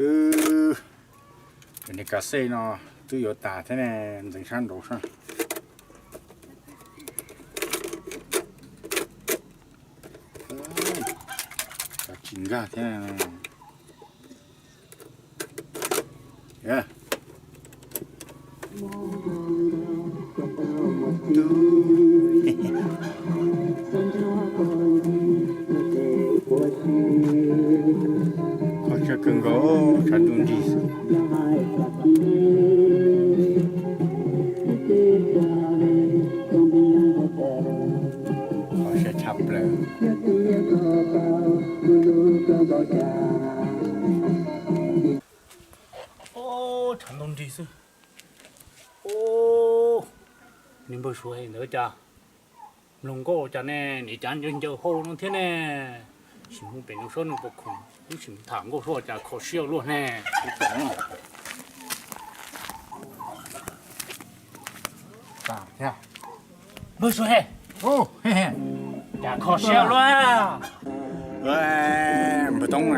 Niag kas xej no twb yuav tas thiab ne, ntxeev sab nraud sab. Tsis nkag thiab. Kho siab kawg nkaus, tshav ntuj nrig xwb. Kho siab tshaj plaws. Tshav ntuj nrig xwb. Niag npawg Suav ntawd cas mloog nkauj cas ne, niam cas ncaws ncaws hau no thiab ne. Sim mus pem nws saib nws puas khoom, wb sim tham nkauj saib cas kho siab luaj ne. Npawg Suav, cas kho siab luaj? Npawg Toob,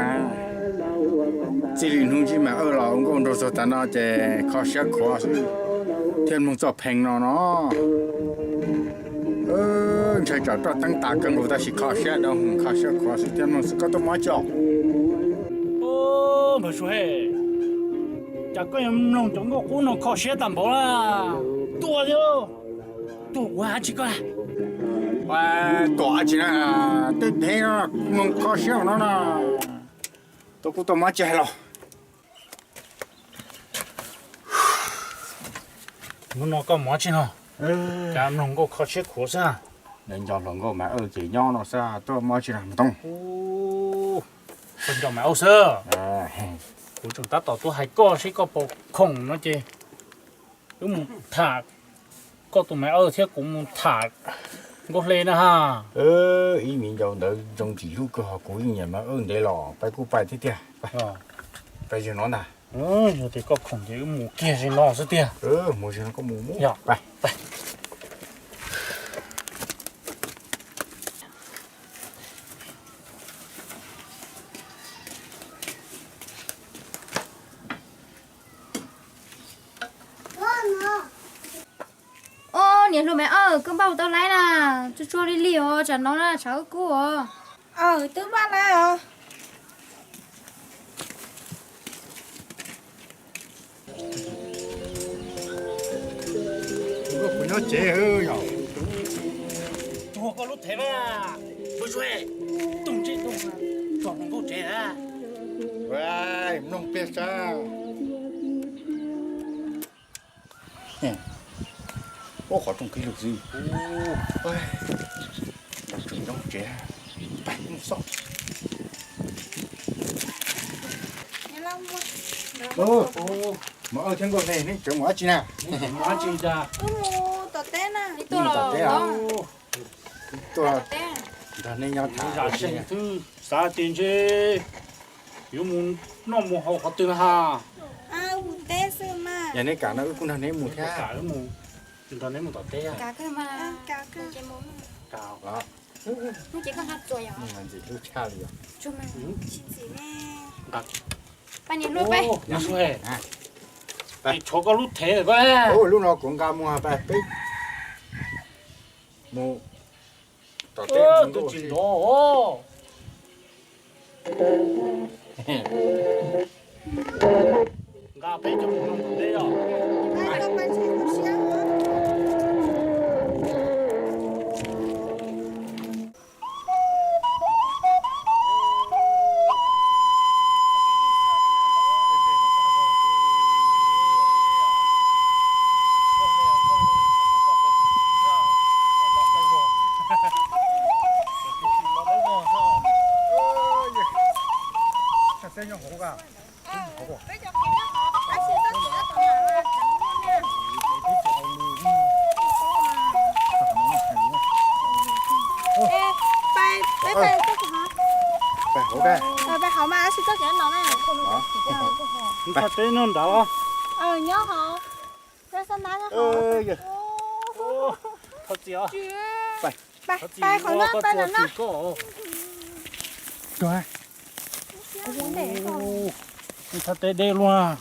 txij li hnub ntsib Maiv Awj los ua nkauj nraug txog tav no ces kho siab khuav xwb, thiaj mloog txoj pheej no no. Ntshai tsam roj teeb tas kawg nkaus tab sis kho siab dab, kho siab khuav xwb thiaj mloog xwb. Koj tuaj mus dab tsi os? Npawg Suav, cas koj yuav mloog cov nkauj qub no kho siab tag npaum na? Tuaj thiab, tuaj ua dab tsi koj? Tuaj dab tsi na, tej dheev no mloog kho siab no na. Tuaj kuj tuaj mus dab tsi hais los. Hnub no koj mus dab tsi no? Cas mloog nkauj kho siab khuav xwb. Nco hluas nkauj Maiv Awj ces nyob no xwb, tuaj mus dab tsi na Maiv Toob? Koj nco Maiv Awj xwb. Kuv tseem tab tom tuaj hais koj seb koj puas khoom no ces wb mus tham, koj tus Maiv Awj thiab kuv mus tham nkauj hle na ha. Ib me nyuam ntawd zoo ntxim hlub kawg, ho kuv yeej nyiam Maiv Awj ntev los, pais kuj pais thiab tiag. Pais zaum no ntag. Yog tias koj khoom ces wb mus kiag zaum no xwb tiag. Mus zaum no koj mus mus. Au, niam hluas Maiv Awj, koj npaj ua tau laib na, tsuag tsuag li li os, tsam no na tshav wb kub os. Twb npaj laib os. Kuv nyob tsev yom. Tsuag koj lub thev mas, Npawg Suav, tooj tsev tooj, tsom hluas nkauj tsev na. Mloog pliag sab. Ua qhov rooj qhib lug xwb. Nyob tsev, pais mus xauj. Maiv Awj thiab Nkauj Hle neb tseem mus dab tsi na? Wb mus tom teb na. Wb mus tom teb os. Tuaj nrog neb nyob tham. Xav tias ntshe yuav mus noj mus haus qhov twg ha. Yog neb kam no wb kuj nrog neb mus thiab. Nrog neb mus tom teb. Ntxim hlub tshaj li os. Tshuav koj lub thev lawm. Lub no kuv nqa mus pab peb mus tom teb. Twb tsis nrov os. Nqa peb cov mus tom teb os. Peb hauv mas, tab sis txoj kev no na. Nrhiav teb nyob nrad los? Nyob hauv. Thov txim os. Pais qhov no, pais qhov no. Tuag. Kuv hu ntes koj. Thaj teb deb luaj.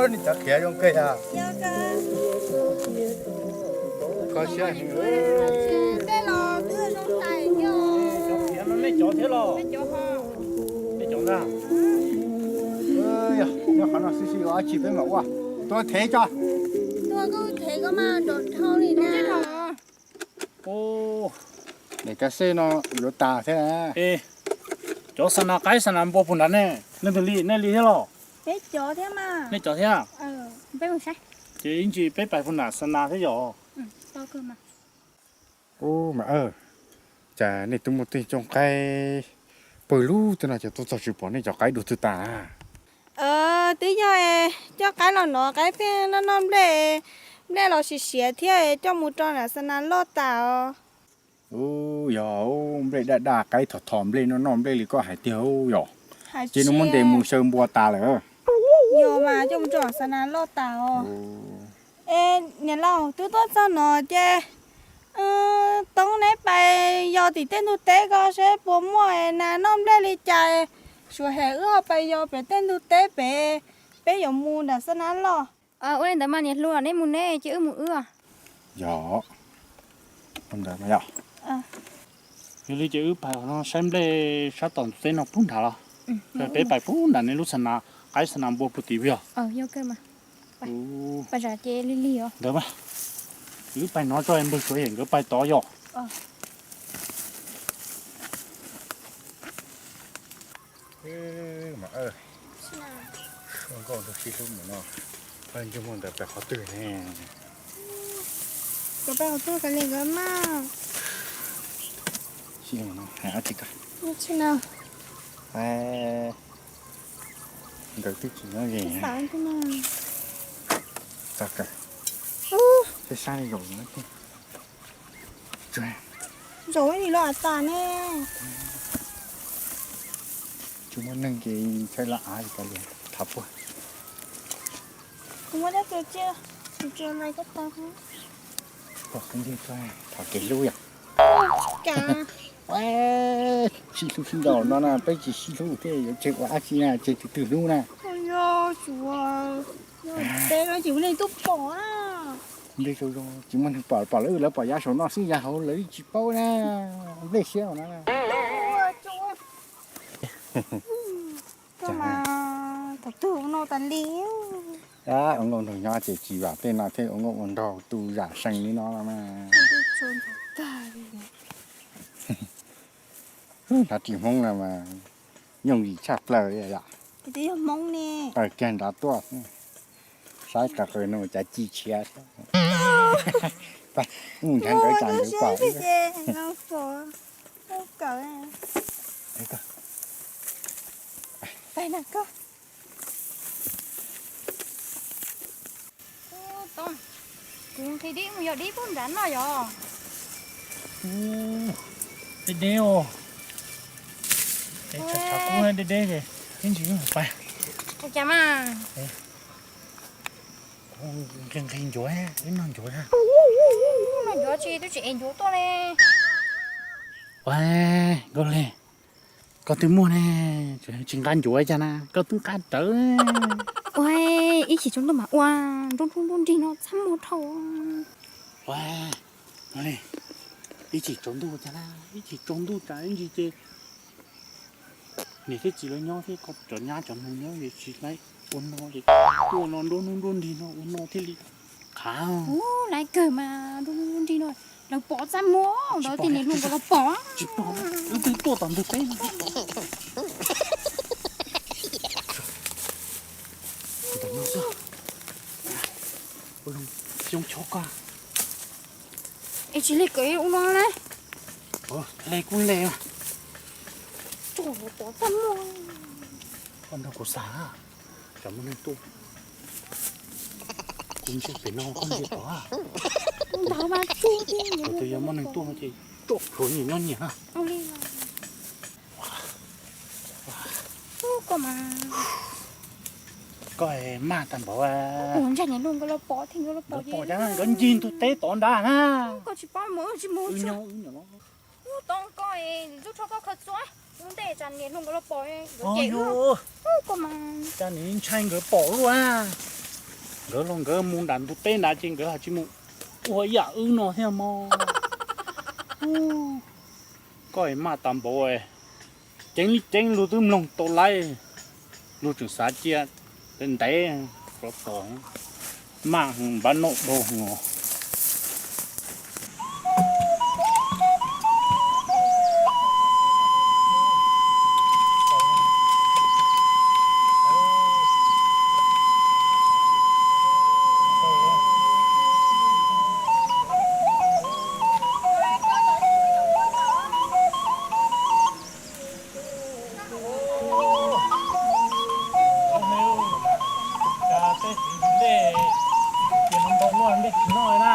Nws cov khiav zoo kawg yog. Kho siab heev. Cov khiav no nej cov thiab los? Nej cov ntag. Yog nyob qhov no xwb xwb ua dab tsi peb mam ua. Tuaj thev tso. Tuaj koj thev koj mas nrov dhau li na. Ub, daim kab xej no yuav tas thiab na. Es cov xa nas qaib xa nas npua puag nrad ne, leej twg li, nej li thiab los? Peb cov thiab mas. Nej cov thiab? Peb mus saib. Ces ib ntsis peb pais puag nram xa nas thiab yom. Ub, mas cas nej twb muaj tej cooj qaib pawg lug tej no ces tuaj txog tsis pom nej cov qaib dua twg tas? Twb yog coj qaib los nov, qaib pheej noj noj nplej, nplej los siav siav thiab coj mus rau nram xa nas loj tas os. Ub, yog nplej daj daj qaib thom thom nplej noj noj nplej li koj hais tiag yom. Ces nws muab ntes mus xyaw npua tas lawm. Yog mas coj mus rau nram xa nas loj tas os. Es niam laus, twb tuaj txog no ces toob neb pais yos tim tej ntug teb ko seb puas muaj nas noj nplej li cas, suav hem wb ho pais yos pem tej ntug teb pem, peb yuav mus nram xa nas loj. Ua li ntawd mas niam hluas, neb mus neb, ces wb mus wb. Yog, ua ntawd mas yog. Yog li ces wb pais no saib nplej sab tom ntug teb no puag nrad los? Peb pais puag nram nej lub xa nas qaib xa nas npua puag tim yog. Ntawd mas wb pais no tso npawg Suav Yem nkawd pais tod yom. Nkauj nraug sib hlub mus no, pab ntsej muag ntawd pem qhov twg ne? Nkawd pem qhov twg kav liam nkawd mas. Sib hlub no hais dab tsi ko? Nkawd twb tsis nyob ze. Txog kawg. Sab sab li zaum no. Zaum ib nim loj tas ne. Tsis muaj neeg ces txhawb laj av li kav liam thav puag. Kuv muab cov tsiaj tsiaj lais koj tau. Pom qhov ntej tuaj thov kev hlub yom. Sib hlub sib nraus no na, peb tsis sib hlub thiab yuav tseg ua dab tsi na, tseg tus twg hlub na. Peb tsis muaj neeg tuaj pom na. Nplej zoo zoo tsis muaj neeg pom, pom lawv, lawv pom yav saum no xwb, yav hauv lawv tsis paub na. Nplej siab no. Thaum twg ua no tas li. Ua nkauj nraug nyob ces tsis vam tej no thiaj ua nkauj ua nraug tu zam seej li no los mas. Hnav ris Hmoob no mas yooj yim tshaj plaws li yom. Taws kiag nrad tuaj, saib qhov qws no cas ci tshiav. Mus nrhiav nkawd cas nkawd pom. Kuv nqhis dib mus yog dib puag nrad no yog. Deb deb os. Tshav kub deb deb ces ib ntsis wb mus pais. Ua cas mas? Nqhis nqhis ncuav, wb noj ncuav na. Noj ncuav tsis, twb tsis ev ncuav tuaj ne. Ua, Nkauj Hli, koj twb muaj ne, tsis nqa ncuav cas na, koj twb nqa rawv. Ua, ib chim tsaus ntuj mas ua, nruab nruab nruab nrig no txaj muag dhau. Ua, Nkauj Hli, ib chim tsaus ntuj cas na, ib chim tsaus ntuj cas ib ntsis ces niam thiab txiv lawv nyob thiab, koj cov nyab cov nus nyob es tsis laib ua no es tuaj no nruab hnub nruab nrig no ua no thiaj li qhav. Ub, laib kawg mas nruab hnub nruab nrig no lawv pom txaj muag ntawd tias niam hluas nkawd los pom. Tsis pom, wb twb tuaj tom ntug teb no. Xyoo chob koj. Es tsis li kawm ua no na. Le kuj le. Tsuas pom txaj muag. Koj nrog kuv xav, tsam muaj neeg tuaj. Tus ntseg pem no koj ntsia tod. Tus twg yog muaj neeg tuaj no ces tsom plhuav nyias nyob nyias na. Koj maj tag npaum. Nkawd pom, nkawd ncig ntug teb tod nrad na. Cas nim ntshai nkawd pom luaj. Nkawd los nkawd mus nram ntug teb nrad ces nkawd ho tsis mus ua ib yam wb no thiab mog. Koj maj tag npaum. Ceev li ceev luag twb mloog tau lawm, luag tseem xav cia ntev rov tom, maj npaum no dhau. Cas tej txiv ntxwv lej tias no ntau luaj nej tsis noj na.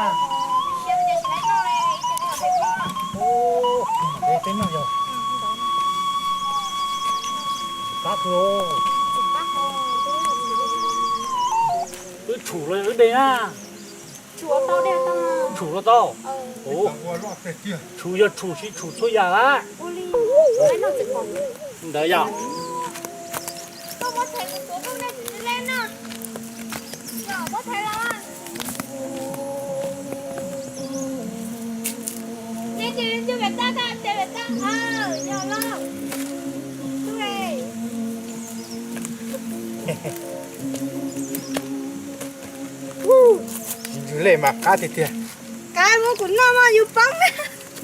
Ub, peb noj yog qab kawg. Wb tshum los wb de na. Tshum los tau. Tshum yog tshum tsis tshum txhua yam lawm. Ntawd yog. Txiv ntxwv lej mas qab tiag tiag. Qab, muab kuv noj mog, yus poob.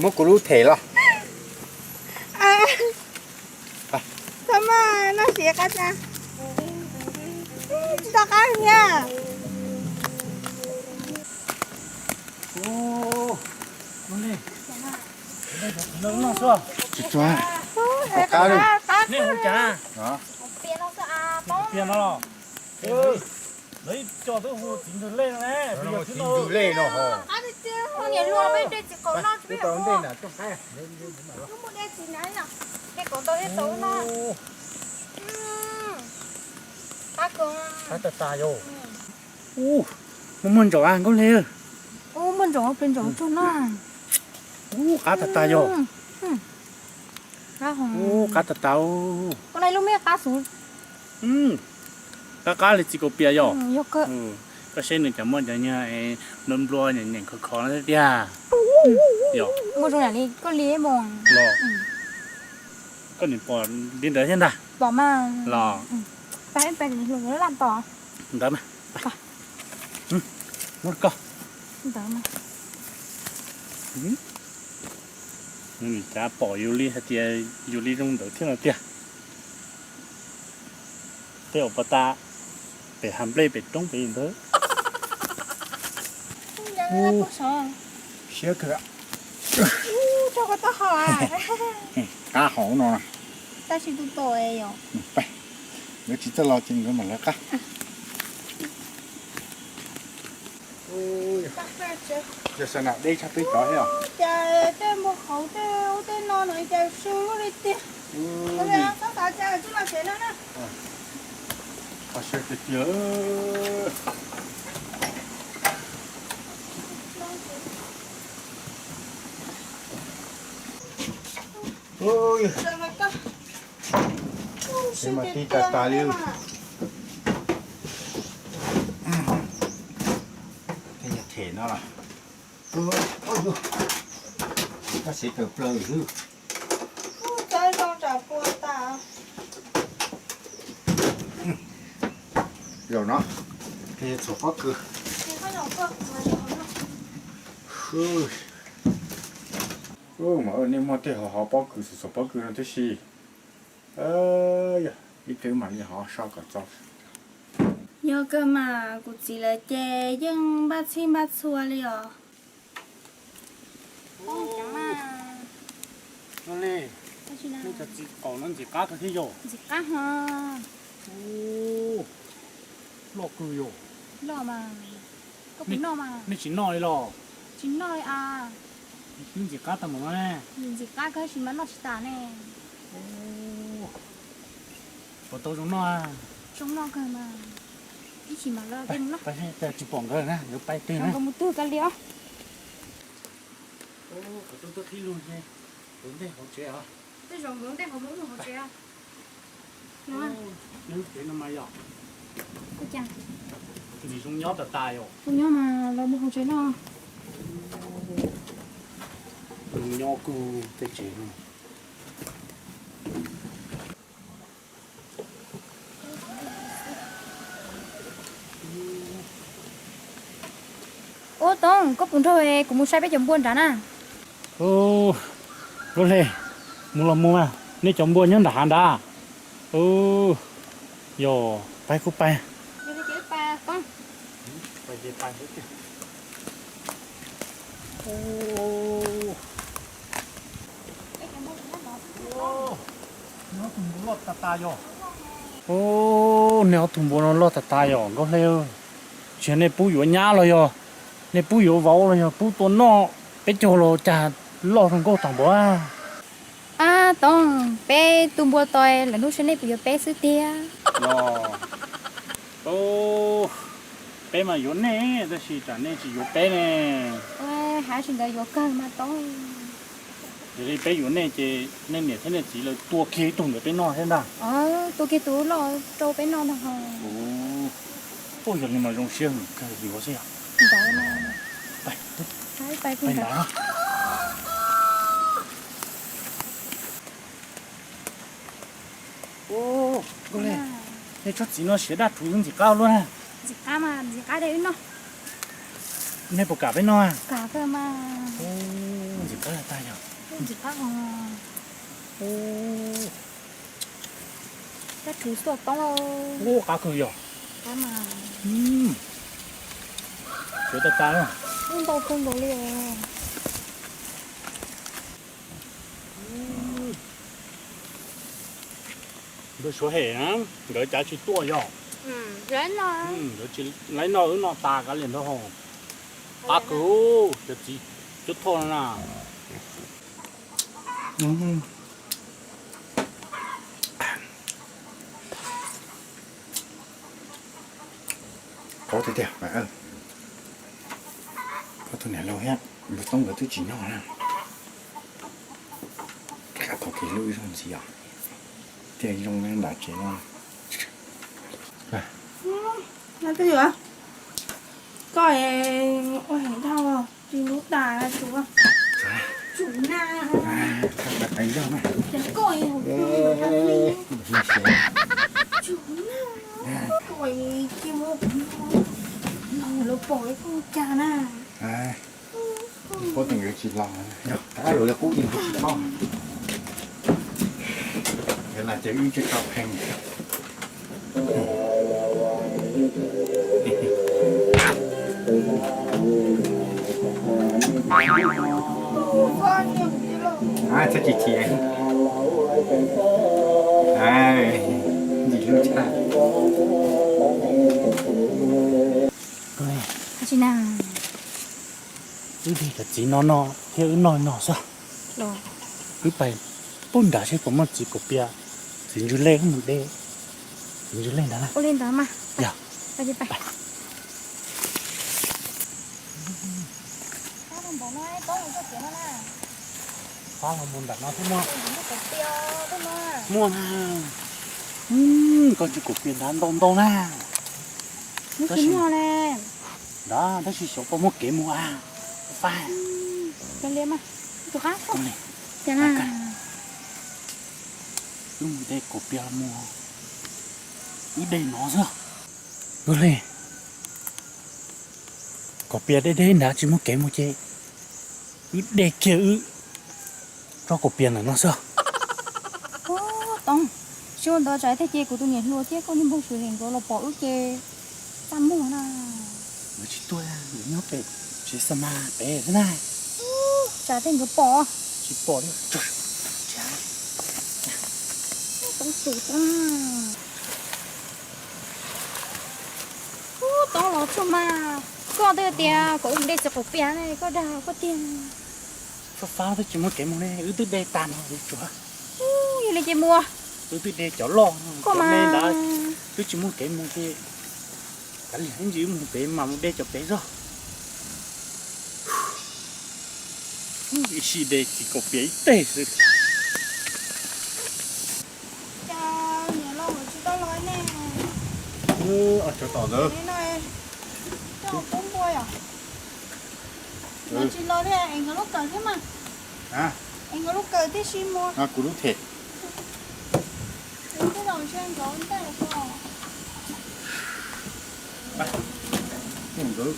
Muab kuv lub them los. Txhob maj, noj siab qab tsa. Tsis tau qab niag. Tsis tsuag, qab li. Nej hu cas? Pias no los. Lawv ib co twb hu txiv ntxwv lej no ne. Txiv ntxwv lej no ho. Qab tas tas yog. Ub, muaj muaj ntsaum a Nkauj Hli. Ub, muaj ntsaum, peb ntsaum tsuag no. Ub, qab tas tas yog. Ub, qab tas tas. Koj na lub me qab xwb. Qab qab li txiv kaus pias yog. Koj saib nws cas muaj cov nyuag nplua nplua nyeem nyeem khov khov no thiab tiag. Yog. Muaj zoo yam li koj li mog. Los. Koj nim pom li ntawd thiab ntag. Pom mas. Los. Pab pab hluas laj pom. Ntawd mas. Muab koj. Ntawd mas. Nws cas pom yus li hais tias yus li zoo ntawd thiab no tiag. Tej uas pov tas pem hav nplej pem roob pem ntawd. Siab kawg. Qab hauv no. Tab sis tu to yom. Nkawd tsis txawj los ces nkawd mam lawv qab. Yog sawv nam deb tshaj peb cov thiab os. Cas tej npua qhauv tej ub tej no no cas su luaj li tiag. Txhob xav cas tsis los tsev no na. Qhov siab tiag tiag. Tej mas tij tas tas li. Tej nyuag them no los. Koj siv tawm plaws xwb. Zaum no, tej txhuam pob kws. Mas nej muaj tej hov hov pob kws, txhuam pob kws no tib si. Yog ib pliag mam li hov so kom txaus. Yog kawg mas kuv txiv lawv ces yeej npaj txhij npaj txhua li os. Li, nej cov txiv qaum no ntxim qab kawg thiab yog. Ntxim qab ho. Loj kawg yog. Loj mas. Koj puas noj mas? Nej tsis noj li los? Tsis noj li as. Ntxim qab tag npaum no ne. Ntxim qab kawg tab sis mas noj tsis tas ne. Puas tau zoo noj? Zoo noj kawg mas. Ib chim mam li noj. Tsis pom nkawd na, nkawd pais twg na. Nkawd mus twg kiag li os. Qhov tuaj tuaj qhib lug, nkawd ntej hauv tsev os. Tej zaum nkawd ntej hauv mus hauv tsev. Nyob lub tsev no mas yog ntxim zoo nyob tas tas yom. Kuv nyob mas los mus hauv tsev no. Zoo nyob kawg tej tsev no. Ub Tooj, koj puas nrog kuv mus saib peb cov npua nrad na? Nkauj Hli, mus los mus mas, nej cov npua nyob nram hav nrad. Yog, pais kuj pais. Neb ob tug npua loj tas tas yog. Neb ob tug npua no loj tas tas yog Nkauj Hli. Tsis yog nej pub yuav nyab los yog nej pub yuav vauv los yog pub tua noj peb caug los cas loj zoo nkauj tag npaum. Ab Tooj, peb tu npua tau lawm hnub seb nej puas yuav peb xwb tiag. Peb mas yuav nej tab sis tsam nej tsis yuav peb ne. Hais tsis ntawd yuav kawg mas Tooj. Yog li peb yuav nej ces nej niam thiab nej txiv lawv tua kiag ib tug ntawd peb noj thiab ntag. Tua kiag tus loj rau peb noj ntag. Ub, yog li mas zoo siab kawg yuav xwb yog. Ntawd. Nkauj Hli, nej tsob txiv no siav daj rhuv ntxim qab luaj na. Ntxim qab mas ntxim qab de wb noj. Nej puas kam peb noj? Kam kawg mas. Ntxim qab tag yog. Ntxim qab os. Daj rhuv xuaj toob. Ub, qab kawg yog. Qab mas. Siav tas tas. Ub, ntau kawg nkaus li os. Nkawd suav hem na, nkawd cav tsis tuaj yog. Nkawd tsis laib noj wb noj tas kav liam nrog hau. Qab kawg, cov txiv cuab thoj no na. Qab tiag tiag, koj tus niam laus thiab npawg Toob nkawd twb tsis noj na. Thaum kiag lub ib zaug ntxiv os, thiaj zoo nram tsev no. Twb yuav koj ua heev dhau, tsis hlub tas tsuav, tsuav na. Ces koj tsuav na, koj cia mus no los pom ib kooj cas na. Pob tw nkawd tsis los, yog tab luag li qub yeej tsis paub. Nkawd las ces wb tsis tau pheej. Txhob chim chim, ntxim hlub tshaj. Wb de cov txiv no no thiab wb noj no xwb. Wb pais pub nrad seb puas muaj txiv kaum pias, txiv ntsws lej wb mus de txiv ntsws lej ntawd na. Ua li ntawd mas. Yog. Fab los mus nram no thiab muaj. Muaj na. Koj tsis kaum pias nrad ntau ntau na. Tab sis xyov puas muaj kev mus a. Fab. Wb mus de kaum pias los mus, wb de no xwb. Wb li kaum pias deb deb nrad tsis muaj kev mus ces wb de kiag wb tsob kaum pias ntawm no xwb. Tooj, tsis ua ntawd tsam ib tag ces kuv tus niam hluas thiab koj niag npawg Swm Hlis nkawd los pom wb ces txaj muag na. Nkawd tsis tuaj, nkawd nyob pem tsev xa mas pem xwb na. Tsam tej nkawd pom. Tsis pom li. Tooj tus Tooj. Ub, Tooj los tsuag mas. Koj twb tias kom wb mus de txiv qaum pias ne, koj dag koj tiag. Fab fab twb tsis muaj kev mus ne, wb twb de tag no li tsuav. Yog li ces mus. Wb twb de cov loj, cov me ntawd, twb tsis muaj kev mus ces kav liam ib ntsis wb mus pem mas mus de cov pem zog. Ib sij de txiv kaum pias ib teg xwb. Cas niam los tsis tau los ne? Tsov tom ntawd. Coj pub npua yom. Nkawd tsis los thiab es nkawd lub kawm thiab mas. Es nkawd lub kawm tib si mus. Kuv lub them. Tej zaum ntshe nkawd ntaj ko. Nkawd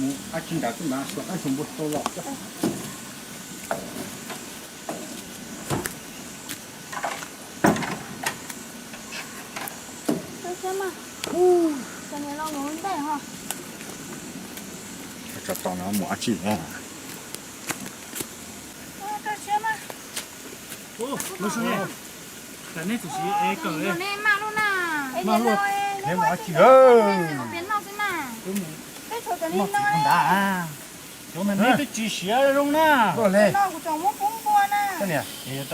mus ab tsi nrad xwb mas xuas qaib xuas npua tau los. Tsov tom no mus ab tsi. Neb mus ab tsi? Noj txiv ntawd, cov me me twb tsis siav zoo na. Rov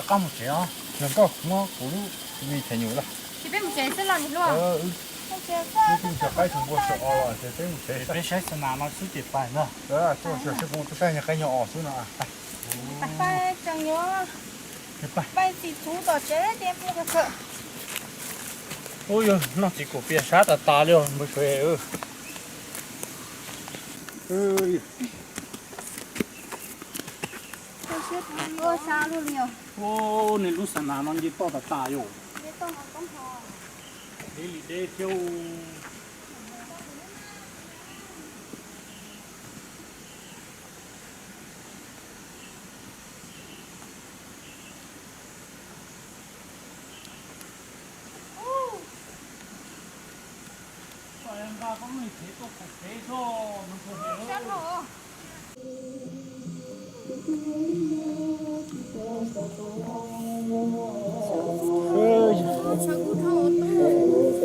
qab mus tsev os. Yog nkauj muab kuv lub me them nyuam los. Peb mus tsev xwb los niam hluas. Peb mus tsev, peb saib xab nas no xwb ces pais ntag. Tsuas xwb, peb mus tsuas saib nyuag qaib nyuag os xwb no. Pais tseem yuav pais txim txhuv tom tsev ces mus kawm. Ub, yog noj txiv kaum pias sab tas tas li os npawg Suav. Ub, nej lub xab nas no nce toj tas tas yom. Deb li deb thiab.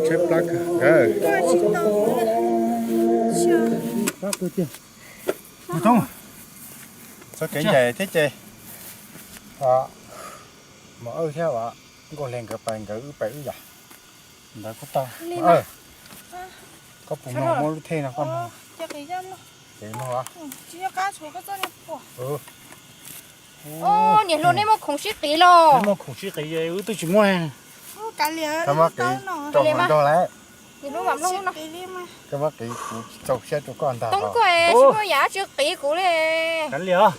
Tsheb plab kawg. Txhob kev ncaim thiab ces, mos awj thiab nkauj hle nkawd pais nkawd wb pais wb yam. Ntawd kuj tau. Koj puas mloog muab lub thej no koj mloog. Ces mloog los. Niam hluas, nej muaj khoom sib qiv los? Muaj khoom sib qiv wb twb tsis muaj. Koj muab qiv rau hauv nraug lawm. Koj muab qiv, kuv tsis txaus siab rau koj ntag. Toob koj tsis muaj yam tsis qiv kuv li. Kav liam,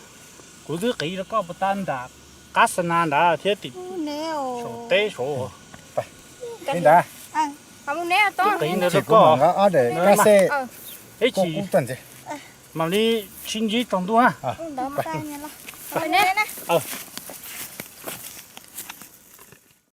kuv twb qiv rau koj puas tag nram qab xab nas nrad thiab tim saum teb saud. Ntawd, qiv ntawd rau koj. Ib chim mam li sib ntsib tsaus ntuj na.